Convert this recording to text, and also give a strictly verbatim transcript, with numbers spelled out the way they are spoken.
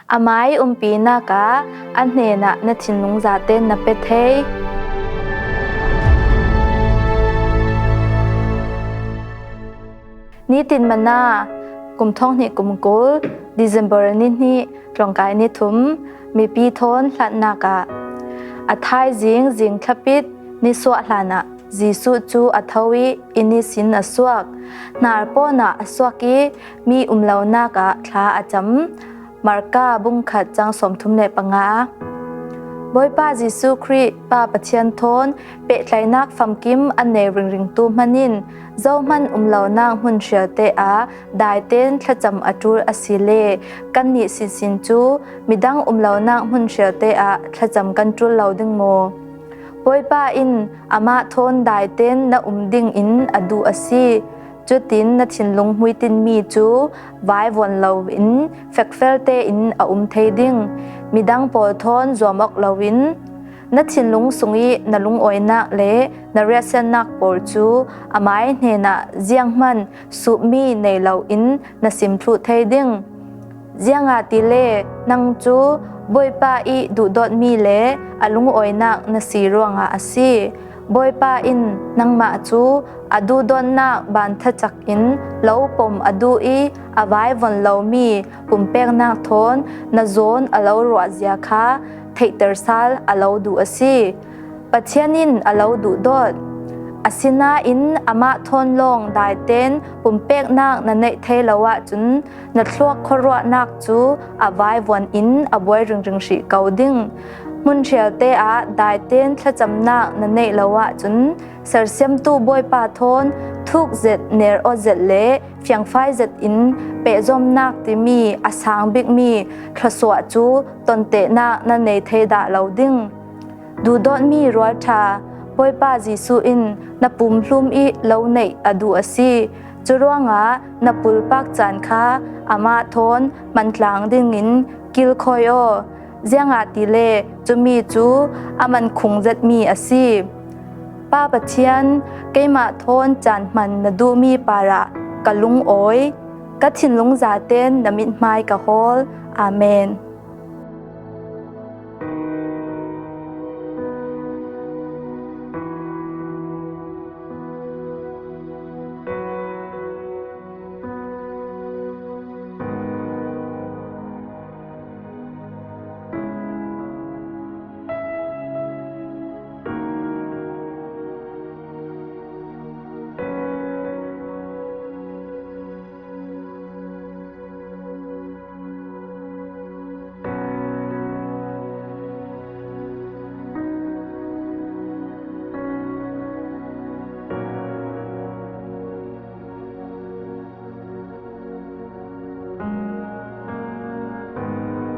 A mai umpinak ah a hnenah na thinlung zaten na pe thei. Nitin Manna, kum thonghnih kum kul, December ni hnih, tlawngkai ni thum, mipi thawn hlatnak ah. A thaizing zing thlapit nisuah hlanah Jesuh cu a tho ih inn ihsin a suak. Hnar pawn ah a suak ih mi um lonak ah thla a cam. Marka bungkhat cang sawmthum le panga. Bawipa Jesuh Khrih Pa Pathian thawn pehtlaihnak famkim a nei ringringtu hmanh in zohman um lonak hmun hrialte ah daiten thlacam a ṭul a si le kannih sinsin cu midang um lonak hmun hrialte ah thlacam kan ṭul lo ding maw? Bawipa in amah thawn daiten na um dingin a duh a si. Cutin na thinlung hmuitinmi cu vaivuan loin fekfel tein a um thei ding. Midang pawl thawn zuam awk loin na thinlung sungih na lungawinak le na riahsiatnak pawl cu amai hnenah zianghman supmi nei loin na sim thluh thei ding. Ziangahtile nang cu Bawipa ih duhdawtmi le a lungawinak na si ruangah a si. Bawipa in nangmah cu a duhdawtnak baan thacak in lo pom a duh ih a vaivuan lomi pumpeknak thawn na zawn a lo ruahzia kha theihter sal a lo duh a si. Pathian in a lo duhdawt. Asinain amah thawn lawng daiten pumpeknak na neih thei lo ahcun na thluak khuaruahnak cu a vaivuan in a buai ringring hrih ko ding. Hmun hrialte ah daiten thlacamnak na neih lo ahcun sersiamtu Bawipa thawn thuk zet, ner aw zet le fiangfai zet in pehzomnak timi a sang bikmi thluasuah cu tontehnak na nei thei dah lo ding. Duhdawtmi rualṭha, Bawipa Jesuh in na pumhlum ih lo neih a duh a si. Curuangah na pulpak caan kha amah thawn mantlang dingin kilkhawi aw, ziangahtile cumi cu a mankhung zetmi a si. Pa Pathian, keimah thawn caan hman na duhmi parah ka lungawi, ka thinlung zaten na mithmai ka hawl. Amen.